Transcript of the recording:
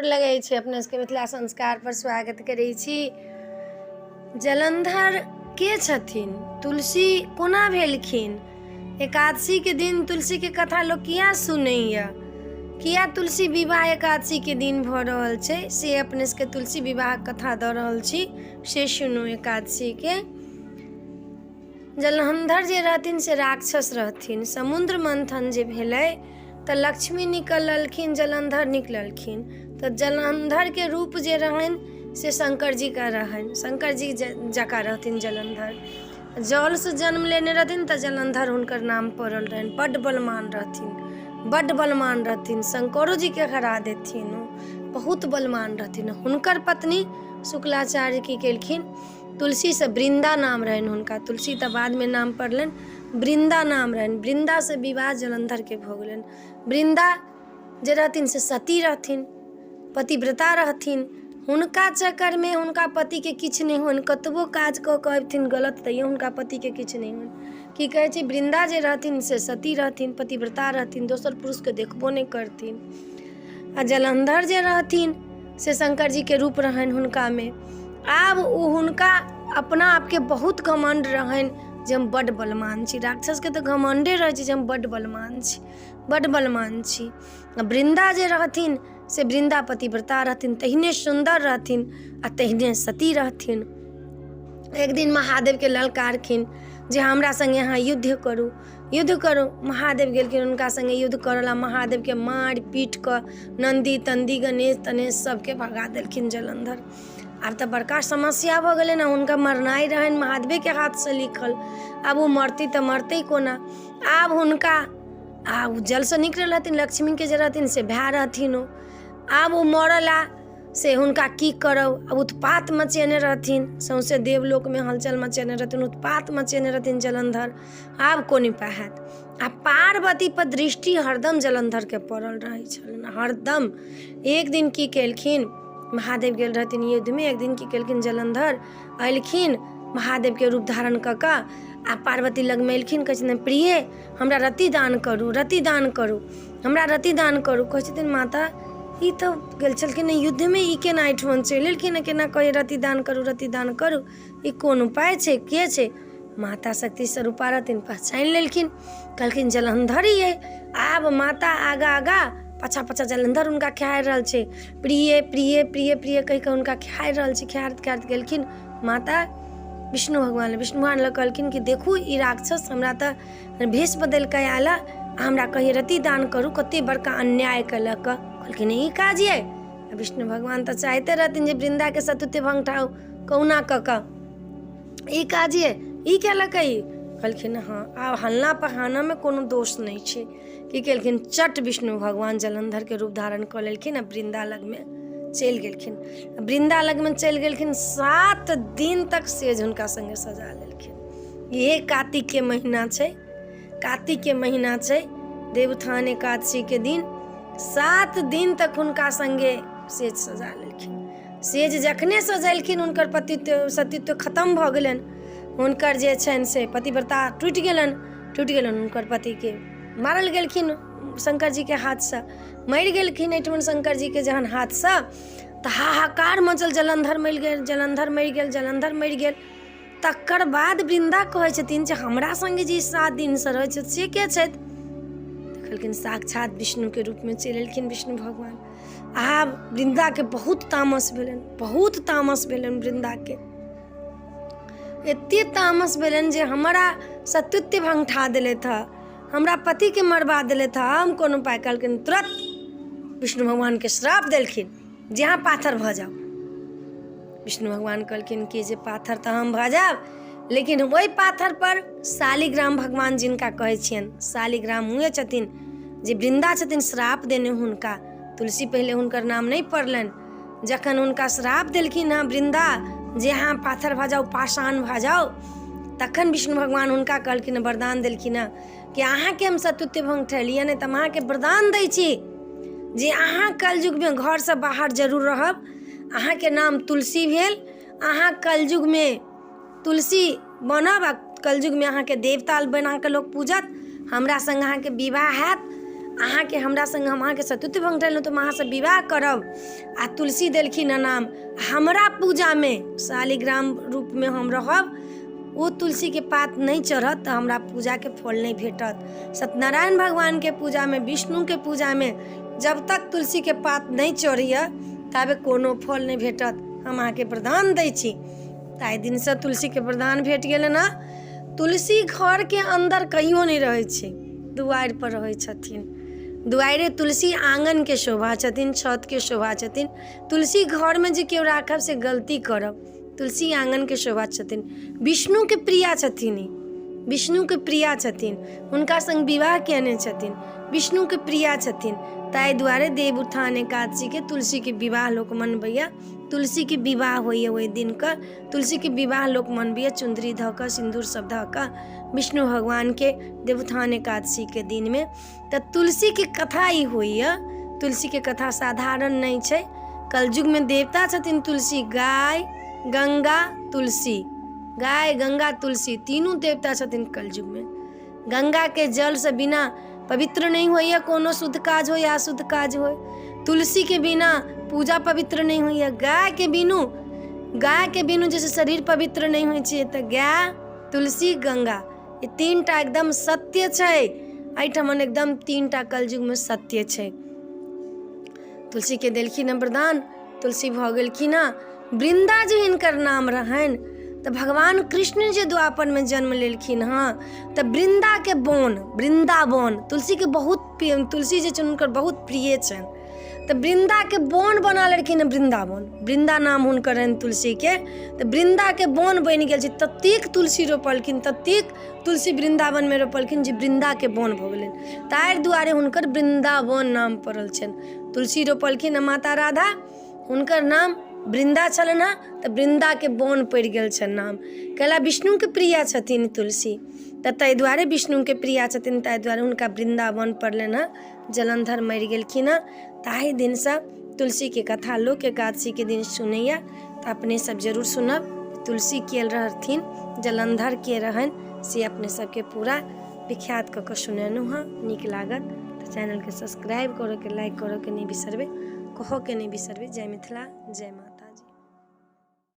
गोर लगै छै अपना सबके मिथिला संस्कार पर स्वागत करै छी। जलंधर के छथिन, तुलसी कोना भेलखिन, एकादशी के दिन तुलसी के कथा लोक किया सुनैया, किया तुलसी विवाह एकादशी के दिन भऽ रहल छै, से अपने सबके तुलसी विवाह कथा दऽ रहल छी, से सुनू। एकादशी के जलंधर जे रहथिन से राक्षस रहथिन। समुद्र मंथन जे भेलै तऽ लक्ष्मी निकललखिन, जलंधर निकललखिन। तऽ जलंधरके रूप जे रहनि से शंकर जीके रहनि, शंकर जी जकाँ रहथिन जलंधर। जलसँ जन्म लेने रहथिन तऽ जलंधर हुनकर नाम पड़ल रहनि। बड्ड बलवान रहथिन, बड्ड बलवान रहथिन, शंकरो जीके हरा देथिन ओ, बहुत बलवान रहथिन। हुनकर पत्नी शुक्लाचार्य की केलखिन, तुलसीसँ, वृन्दा नाम रहनि हुनका, तुलसी तऽ बादमे नाम पड़लनि, वृन्दा नाम रहनि, वृन्दासँ विवाह जलन्धरके भऽ गेलनि। वृन्दा जे रहथिन से सती रहथिन, पतिव्रता रहथिन। हुनका चक्करमे हुनका पतिके किछु नहि होइन, कतबो काज कऽ कऽ अबिथिन गलत तैयो हुनका पतिके किछु नहि होइन। की कहै छै, वृन्दा जे रहथिन से सती रहथिन, पतिव्रता रहथिन, दोसर पुरुषके देखबो नहि करथिन। आ जलन्धर जे रहथिन से शङ्करजीके रूप रहनि हुनकामे। आब ओ हुनका अपना आपके बहुत घमण्ड रहनि जे हम बड्ड बलवान छी। राक्षसके तऽ घमण्डे रहै छै जे हम बड्ड बलवान छी, बड्ड बलवान छी। आ वृन्दा जे रहथिन से वृन्दा पतिव्रता रहथिन, तहिने सुन्दर रहथिन आ तहिने सती रहथिन। एक दिन महादेवके ललकारखिन जे हमरा सङ्गे अहाँ युद्ध करू, युद्ध करू। महादेव गेलखिन हुनका सङ्गे युद्ध करऽ लए। महादेवके मारि पीट कऽ नन्दी तन्दी गणेश तनेश सबके भगा देलखिन जलन्धर। आब तऽ बड़का समस्या भऽ गेलै ने, हुनका मरनाइ रहनि महादेवेके हाथसँ लिखल। आब ओ मरती तऽ मरतै कोना? आब हुनका आ ओ जलसँ निकलल रहथिन, लक्ष्मीके जे रहथिन से भाय रहथिन ओ। आब ओ मरला से हुनका की करब? आब उत्पात मचेने रहथिन, सौँसे देवलोकमे हलचल मचेने रहथिन, उत्पात मचेने रहथिन जलन्धर। आब कोन उपाय हैत? आ पार्वतीपर दृष्टि हरदम जलन्धरके पड़ल रहै छलनि, हरदम। एक दिन की केलखिन, महादेव गेल रहथिन युद्धमे। एक दिन की केलखिन, जलन्धर अयलखिन महादेवके रूप धारण कऽ कऽ आ पार्वती लगमे एलखिन। कहै छथिन, प्रिय, हमरा रति दान करू, रति दान करू, हमरा रति दान करू। कहै छथिन, माता, ई तऽ गेल छलखिन युद्धमे, ई केना एहिठमन चलि एलखिन? केना कहै रति दान करू, रति दान करू? ई कोन उपाय छै, के छै? माता शक्ति स्वरूपा रहथिन, पहचानि लेलखिन। कहलखिन, जलन्धर ही अइ। आब माता आगा आगा, पाछा पाछा जलन्धर हुनका खेहारि रहल छै। प्रिय प्रिय प्रिय प्रिय कहि कऽ हुनका खेहारि रहल छै। खेहारैत खेहारैत गेलखिन माता विष्णु भगवान लग। विष्णु भगवान लग कहलखिन कि देखू, ई राक्षस हमरा तऽ भेष बदलि कऽ आयल आ हमरा कहैए रति दान करू, कते बड़का अन्याय केलक। कहलखिन, ई काज अइ? विष्णु भगवान तऽ चाहिते रहथिन जे वृन्दाके सतुत्व भङ्ग ठाउ कहुना कऽ कऽ। ई काज ये, ई केलक ई? कहलखिन, हँ। आब हल्ला पहानामे कोनो दोष नहि छै। की केलखिन, चट विष्णु भगवान जलंधरके रूप धारण कऽ लेलखिन आ वृन्दा लगमे चलि गेलखिन। वृन्दा लगमे चलि गेलखिन, 7 दिन तक सेज हुनका सङ्गे सजा लेलखिन। इहे कार्तिकके महीना छै, कार्तिकके महीना छै, देवउत्थान एकादशीके दिन 7 दिन तक हुनका सङ्गे सेज सजा लेलखिन। सेज जखने सजेलखिन, हुनकर पतित्व सतीत्व खतम भऽ गेलनि। हुनकर जे छनि से पतिव्रता टूटि गेलनि, टूटि गेलनि। हुनकर पतिके मारल गेलखिन शंकर जीके हाथसँ, मरि गेलखिन एहिठमन शंकर जीके जहन हाथसँ, तऽ हाहाकार मचल, जलंधर मरि गेल, जलंधर मरि गेल, जलंधर मरि गेल। तकर बाद वृन्दा कहै छथिन जे हमरा सङ्गे जे 7 दिनसँ रहै छथि से के छथि? कहलखिन, साक्षात विष्णुके रूपमे चलि एलखिन विष्णु भगवान। आब वृन्दाके बहुत तामस भेलनि, बहुत तामस भेलनि वृन्दाके। एते तामस भेलनि जे हमरा सतुत्य भङ्गठा देलथि हँ, हमरा पतिके मरबा देलथि हँ, हम कोनो उपाय? कहलखिन, तुरत विष्णु भगवानके श्राप देलखिन जे अहाँ पाथर भऽ जाउ। विष्णु भगवान कहलखिन कि जे पाथर तऽ हम भऽ जायब, लेकिन ओहि पाथर पर शालिग्राम भगवान जिनका कहै छियनि, शालिग्राम हुए छथिन जे वृन्दा छथिन श्राप देने हुनका। तुलसी पहिले हुनकर नाम नहि पड़लनि। जखन हुनका श्राप देलखिन हँ वृन्दा जे अहाँ पाथर भऽ जाउ, पाषाण भऽ जाउ, तखन विष्णु भगवान हुनका कहलखिन, वरदान देलखिन हँ कि अहाँके हम सतुत्य भंग ठहरलियै नहि तऽ हम अहाँके वरदान दै छी जे अहाँ कलयुगमे घरसँ बाहर जरूर रहब, अहाँके नाम तुलसी भेल, अहाँ कलयुगमे तुलसी बनब आ कलयुगमे अहाँके देवता बना कऽ लोक पूजत, हमरा सङ्ग अहाँके विवाह हैत, अहाँके हमरा सङ्ग हम अहाँके सतीत्व भङ्ग केलहुँ तऽ हम अहाँसँ विवाह करब। आ तुलसी देलखिन हँ नाम, हमरा पूजामे शालिग्राम रूपमे हम रहब, ओ तुलसीके पात नहि चढ़त तऽ हमरा पूजाके फल नहि भेटत। सत्यनारायण भगवानके पूजामे, विष्णुके पूजामे जब तक तुलसीके पात नहि चढ़ैए ताबे कोनो फल नहि भेटत। हम अहाँके वरदान दै छी। ताहि दिनसँ तुलसीके वरदान भेट गेलनि हँ। तुलसी घरके अन्दर कहियो नहि रहै छै, दुआरिपर रहै छथिन। दुआरि तुलसी आङ्गनके शोभा छथिन, छतके शोभा छथिन। तुलसी घरमे जे केओ राखब से गलती करब। तुलसी आङ्गनके शोभा छथिन। विष्णुके प्रिया छथिन, ई विष्णुके प्रिया छथिन, हुनका सङ्ग विवाह कयने छथिन, विष्णुके प्रिया छथिन। ताहि दुआरे देव उत्थान एकादशीके तुलसीके विवाह लोक मनबैए। तुलसीके विवाह होइए ओहि दिनके, तुलसीके विवाह लोक मनबैए चुन्दरी धऽ कऽ, सिन्दूर सब धऽ कऽ विष्णु भगवानके देवोत्थान एकादशीके दिनमे। तऽ तुलसीके कथा ई होइए। तुलसीके कथा साधारण नहि छै। कलयुगमे देवता छथिन तुलसी, गाय, गङ्गा, तुलसी, गाय, गङ्गा, तुलसी तीनू देवता छथिन कलयुगमे। गङ्गाके जलसँ बिना पवित्र नहि होइए कोनो शुद्ध काज होइ या अशुद्ध काज होइ। तुलसीके बिना पूजा पवित्र नहि होइए। गायके बिनु, गायके बिनु जे छै शरीर पवित्र नहि होइ छै। तऽ गाय, तुलसी, गङ्गा ई तीन टा एकदम सत्य छै एहिठमन, एकदम तीन टा कलयुगमे सत्य छै। तुलसीके देलखिन हँ वरदान, तुलसी भऽ गेलखिन हँ। वृन्दा जे हिनकर नाम रहनि, तऽ भगवान कृष्ण जे द्वापरमे जन्म लेलखिन हँ तऽ वृन्दाके वन, वृन्दावन, तुलसीके बहुत, तुलसी जे छनि हुनकर बहुत प्रिय छनि, तऽ वृन्दाके वन बना लेलखिन हँ। वृन्दावन, वृन्दा नाम हुनकर रहनि तुलसीके, तऽ वृन्दाके वन बनि गेल छै। ततेक तुलसी रोपलखिन, ततेक तुलसी वृन्दावनमे रोपलखिन जे वृन्दाके वन भऽ गेलनि। ताहि दुआरे हुनकर वृन्दावन नाम पड़ल छनि। तुलसी रोपलखिन हँ माता राधा, हुनकर नाम वृन्दा छलनि हँ, तऽ वृन्दाके वन पड़ि गेल छनि नाम। कैला विष्णुके प्रिया छथिन तुलसी, तऽ ताहि दुआरे विष्णुके प्रिया छथिन, ताहि दुआरे हुनका वृन्दावन पड़लनि हँ। जलन्धर मरि गेलखिन हँ, ताहि दिनसँ तुलसीके कथा लोक एकादशीके दिन सुनैए। तऽ अपने सब जरूर सुनब, तुलसी के रहथिन, जलन्धर के रहनि, से अपने सबके पूरा विख्यात कऽ कऽ सुनेलहुँ हँ। नीक लागत तऽ चैनलके सब्सक्राइब करऽके, लाइक करऽके नहि बिसरबै, कहऽके नहि बिसरबै। जय मिथिला, जय माता।